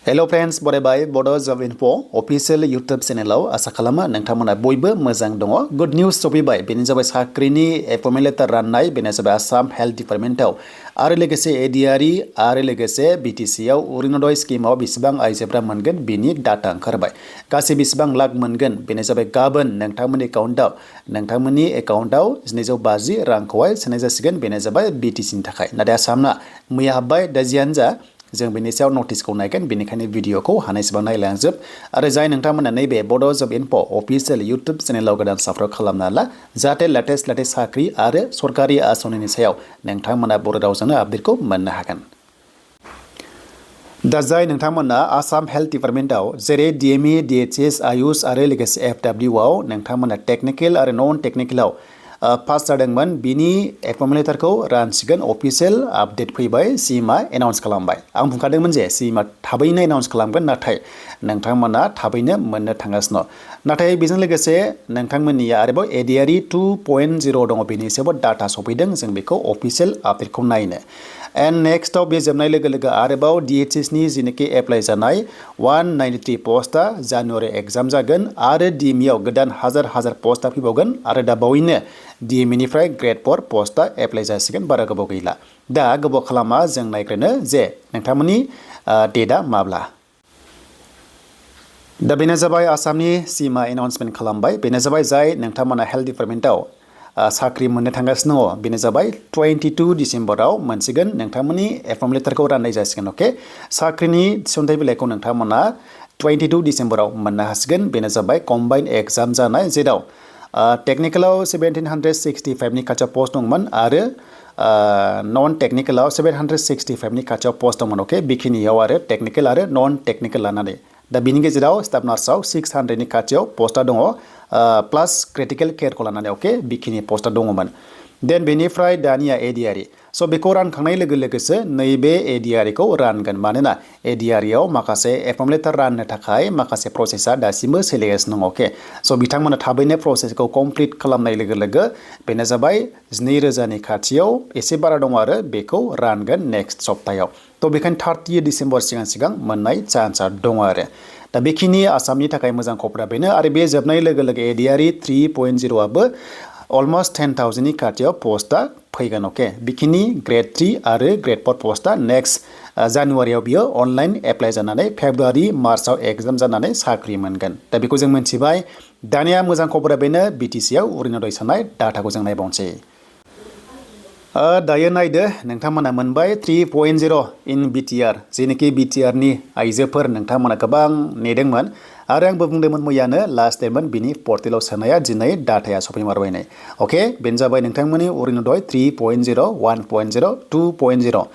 Hello friends, Bodo Job Info official YouTube channel asa खालामो नोंथांमोना बयबो मोजां दङ। Good news सफैबाय बेनो जाबाय साख्रिनि एपइन्टमेन्ट लेटार राननाय बेनो जाबाय आसाम हेल्थ डिपार्टमेन्टआव आरो लोगोसे एडिआरइ आरो लोगोसे BTC आव अरुणोदय स्किमाव बेसेबां आइजोफोरा मोनगोन बेनि डाटा ओंखारबाय। गासै बेसेबां लाख मोनगोन बेनो जाबाय गाबोन नोंथांमोननि एकाउन्टआव 1250 रांखौहाय सोनाय जासिगोन बेनो जाबाय BTC नि थाखाय। नाथाय आसामना मैया हाबबाय दा जियानो जा जों बेनि सायाव नटिसखौ नायगोन बेनिखायनो भिडिअखौ हानायसेबां नायलांजोब आरो जाय नोंथांमोना नैबे बड' जब इनफो अफिसियेल इउटुब चेनेलाव गोदान साबस्क्राइब खालामना ला जाहाथे लेटेस्ट साख्रि आरो सरकारि आसनिनि सायाव नोंथांमोना बर' रावजोंनो आपडेटखौ मोननो हागोन। दा जाय नोंथांमोना आसाम हेल्थ डिपार्टमेन्टआव जेरै DME, DHS, आयुष आरो लोगोसे FW आव नोंथांमोना टेक्निकेल आरो नन टेक्निकेलाव पास जादोंमोन बिनि एपइन्टमेन्ट लेटारखौ रानसिगोन अफिसियेल आपडेट फैबाय सीएमआ एनाउन्स खालामबाय। आं बुंखादोंमोन जे सीएमआ थाबैनो एनाउन्स खालामगोन नाथाय नोंथांमोना थाबैनो मोननो थांगासिनो। नाथाय बेजों लोगोसे नोंथांमोननिया आरोबाव एडिआरइ 2.0 दङ बेनि सायावबो डाटा सफैदों जों बेखौ अफिसियेल आपडेटखौ नायनो। एन्ड नेक्स्टआव बे जोबनाय लोगो लोगो आरोबाव DHS नि जिनोखि एप्लाइ जानाय 193 पस्टआ जानुवारि एग्जाम जागोन आरो DME आव गोदान हाजार पस्टआ फैबावगोन आरो दा बावैनो DME निफ्राय ग्रेड 4 पस्टआ एप्लाइ जासिगोन बारा गोबाव गैला। दा गोबाव खालामा जों नायग्रोनो जे नोंथांमोननि डेटआ माब्ला। दा बेनो जाबाय आसामनि सीएमआ एनाउन्समेन्ट खालामबाय बेनो जाबाय जाय नोंथांमोना हेल्थ डिपार्टमेन्टआव साख्रि मोननो थांगासिनो दङ बेनो जाबाय 22 डिसेम्बराव मोनसिगोन नोंथांमोननि एपइन्टमेन्ट लेटारखौ राननाय जासिगोन। अके साख्रिनि थिसनथाइ बिलाइखौ नोंथांमोना 22 डिसेम्बराव मोननो हासिगोन बेनो जाबाय कम्बाइन एग्जाम जानाय जेराव टेक्निकेलाव 1765 नि खाथियाव पोस्ट दंमोन आरो नन टेक्निकेलाव 765 नि खाथियाव पोस्ट दंमोन। अके बेखिनियाव आरो टेक्निकेल आरो नन टेक्निकेल लानानै दा बिनि गेजेराव स्टाफ नार्सआव 600 नि खाथियाव पोस्टआ दङ प्लास क्रिटिकेल केयारखौ लानानै। अके बेखिनि पोस्टआ दङमोन। देन बेनिफ्राय दानिया एडिआरइ स' बेखौ रानखांनाय लोगो लोगोसो नैबे एडिआरइखौ रानगोन मानोना एडिआरइआव माखासे एपइन्टमेन्ट लेटार राननो थाखाय माखासे प्रसेसा दासिमबो सोलिगासिनो दङ। अके स' बिथांमोना थाबैनो प्रसेसखौ कमप्लिट खालामनाय लोगो लोगो बेनो जाबाय 2000 नि खाथियाव एसे बारा दङ आरो बेखौ रानगोन नेक्स्ट सप्तायाव। थ' बेखायनो 30 डिसेम्बर सिगां मोननाय चान्सआ दङ आरो दा बेखिनि आसामनि थाखाय मोजां खबरा बेनो आरो बे जोबनाय लोगो लोगो एडिआरइ 3.0 आबो अलमस्ट 10,000 नि खाथियाव पोस्टआ फैगोन। अके बेखिनि ग्रेड 3 आरो ग्रेड 4 पोस्टआ नेक्स्ट जानुवारियाव बियो अनलाइन एप्लाइ जानानै फेब्रुवारि मार्चआव एग्जाम जानानै साख्रि मोनगोन। दा बेखौ जों मिथिबाय। दानिया मोजां खबरा बेनो BTC आव अरुणोदय साननाय डाटाखौ जों नायबावनोसै। दायो नायदो नोंथांमोना मोनबाय 3.0 इन BTR जेनोखि BTR नि आइजोफोर नोंथांमोना गोबां नेदोंमोन आरो आंबो बुंदोंमोन मैयानो लास्ट डेटमोन बिनि पर्टेलाव सोनाया दिनै डाटाया सफैमारबायनो। अके बेनो जाबाय नोंथांमोननि अरुणोदय 3.0 1.0 2.0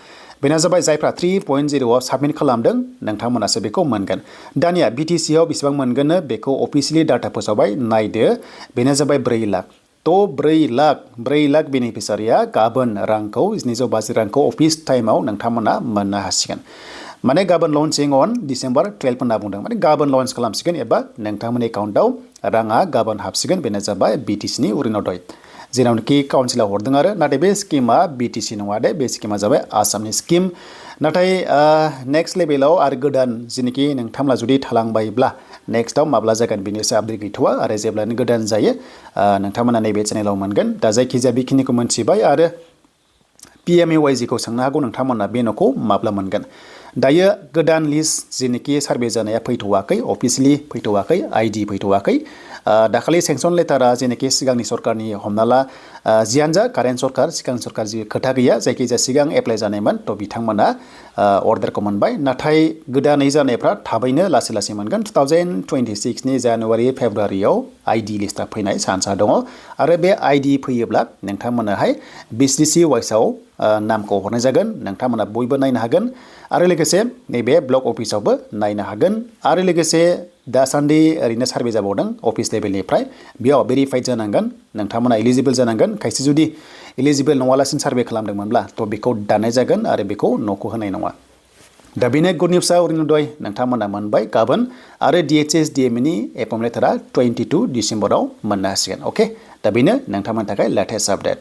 बेनो जाबाय जायफ्रा 3.0 आव साबमिट खालामदों नोंथांमोनासो बेखौ मोनगोन। दानिया BTC आव बेसेबां मोनगोन बेखौ अफिसियेलि डाटा फोसावबाय नायदो बेनो जाबाय 4 लाख। थ' 4 लाख बेनिफिसारिया गाबोन रांखौ 1250 रांखौ अफिस टाइमाव नोंथांमोना मोननो हासिगोन। माने गाबोन लन्चिं अन डिसेम्बर 12 होनना बुंदों माने गाबोन लन्च खालामसिगोन एबा नोंथांमोननि एकाउन्टआव राङा गाबोन हाबसिगोन बेनो जाबाय BTC नि अरुणोदय जेरावनोखि काउन्सिलाव हरदों आरो नाथाय बे स्किमा BTC नङा दे बे स्किमा जाबाय आसामनि स्किम। नाथाय नेक्स्ट लेभेलाव आरो गोदान जेनोखि नोंथांमोना जुदि थालांबायब्ला नेक्स्टआव माब्ला जागोन बेनि सायाव आपडेट गैथ'वा आरो जेब्लानो गोदान जायो नोंथांमोना नैबे चेनेलाव मोनगोन। दा जायखिजाया बेखिनिखौ मोनथिबाय आरो PMAYG खौ सोंनो हागौ नोंथांमोना बे न'खौ माब्ला मोनगोन। दायो गोदान लिस्ट जेनोखि सार्भे जानाया फैथ'वाखै अफिसियेलि फैथ'वाखै ID फैथ'वाखै। दाखालि सेंसन लेटारा जेनोखि सिगांनि सरकारनि हमना ला जियानो जा कारेन्ट सरकार सिगांनि सरकार जि खोथा गैया जायखिजाया सिगां एप्लाइ जानायमोन थ' बिथांमोना अर्डारखौ मोनबाय नाथाय गोदानै जानायफ्रा थाबैनो लासै मोनगोन 2026 नि जानुवारि फेब्रुवारियाव ID लिस्टआ फैनाय चान्सआ दङ आरो बे ID फैयोब्ला नोंथांमोनाहाय BTC वाइसआव नामखौ हरनाय जागोन नोंथांमोना बयबो नायनो हागोन आरो लोगोसे नैबे ब्लक अफिसावबो नायनो हागोन आरो लोगोसे दासान्दि ओरैनो सार्भे जाबावदों अफिस लेभेलनिफ्राय बेयाव भेरिफाइड जानांगोन नोंथांमोना एलिजिबल जानांगोन खायसे जुदि एलिजिबल नङालासिनो सार्भे खालामदोंमोनब्ला थ' बेखौ दाननाय जागोन आरो बेखौ न'खौ होनाय नङा। दा बेनो गुड निउसआ अरुणोदय नोंथांमोना मोनबाय गाबोन आरो DHS DME नि एपइन्टमेन्ट लेटारा 22 डिसेम्बराव मोननो हासिगोन। अके दा बेनो नोंथांमोननि थाखाय लेटेस्ट आपडेट।